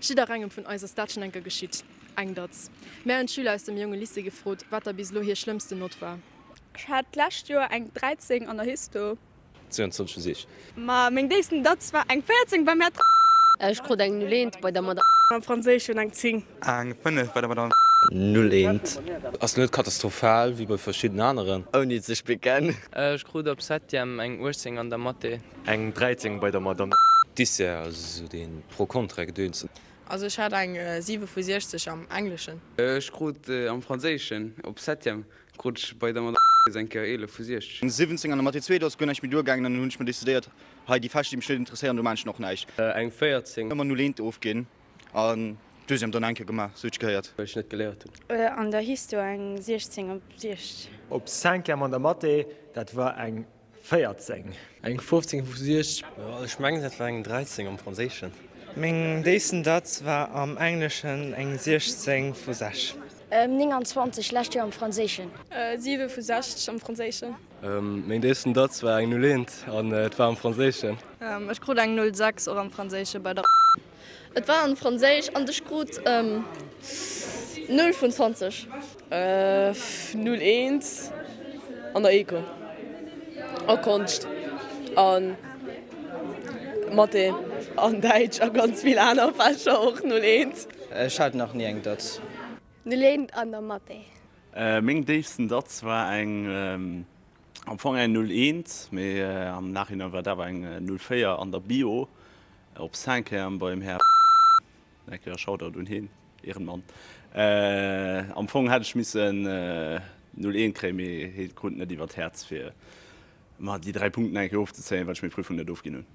Jidderengem vun eis ass dat schonn eng Kéier geschitt, eng Datz. Mär hunn d'Schüler aus dem Jonge Lycée gefrot, wat da bis elo hir schlëmmsten Nott war. Ech hat d'lescht Joer eng 13 an der Histo. 22 vu 6. Ma meng déifsten Datz war eng 14 beim Här. Ech krut eng Null eent bei der Madame. Am Franséischen eng 10. Eng 5 bei der Madame. Null eent. Ass net katastrophal wéi bei verschidden aneren. Ouni ze spicken. Ech krut op Septième eng 18 an der Mathé. Eng 13 bei der Madame. Dessert, also sou dee Pro-Contra-Gedöns. Also ech hat eng 7 vu 60 am Engleschen. Ech krut am Franséischen op Septième krut ech bei der Madame eng Kéier 11 vu 60. Eng 17 an der Mathé 2, do ass guer näischt méi duergaangen an dann hunn ech mer decidéiert, hei déi Fächer déi mech net interesséieren, do maan ech och näischt. Eng 14. Ëmmer null eent ofginn an Deuxième dann eng Kéier gemaach, sou huet sech gehéiert. Well ech net geléiert hunn. An der Histo eng 16 op 60. Op Cinquième an der Mathé, dat war eng 14. Eng 15 vu 60. Ech mengen dat war eng 13 am Franséischen. Meng déifsten Datz war am Engleschen eng 16 vu 6. 29 lescht Joer am Franséischen. 7 vu 60 am Franséischen. Meng déifsten Datz war eng 01 an et war am Franséischen. Ech krut eng 06 och am Franséische bei der. Et war an Franséisch an ech krut 0 vun 20. 0 eent an der Eco a Konscht a Mathé an Däitsch a ganz vill aner Fächer och 0 eent. Ech hat nach ni eng Datz. 0 eent an der Mathé. Meng déifsten Datz war eng am Fong eng 0 eent, mee am Nachhinein war et awer eng 0 4 an der Bio op Cinquième beim Här. Eng Kéier Shoutout un heen, Ehrenmann. Am Fong hätt ech missen 0 eent kréien, mee hee krut net iwwer d'Häerz fir mer déi 3 Punkten eng Kéier ofzezéien, well ech meng Prüfung net ofginn hunn.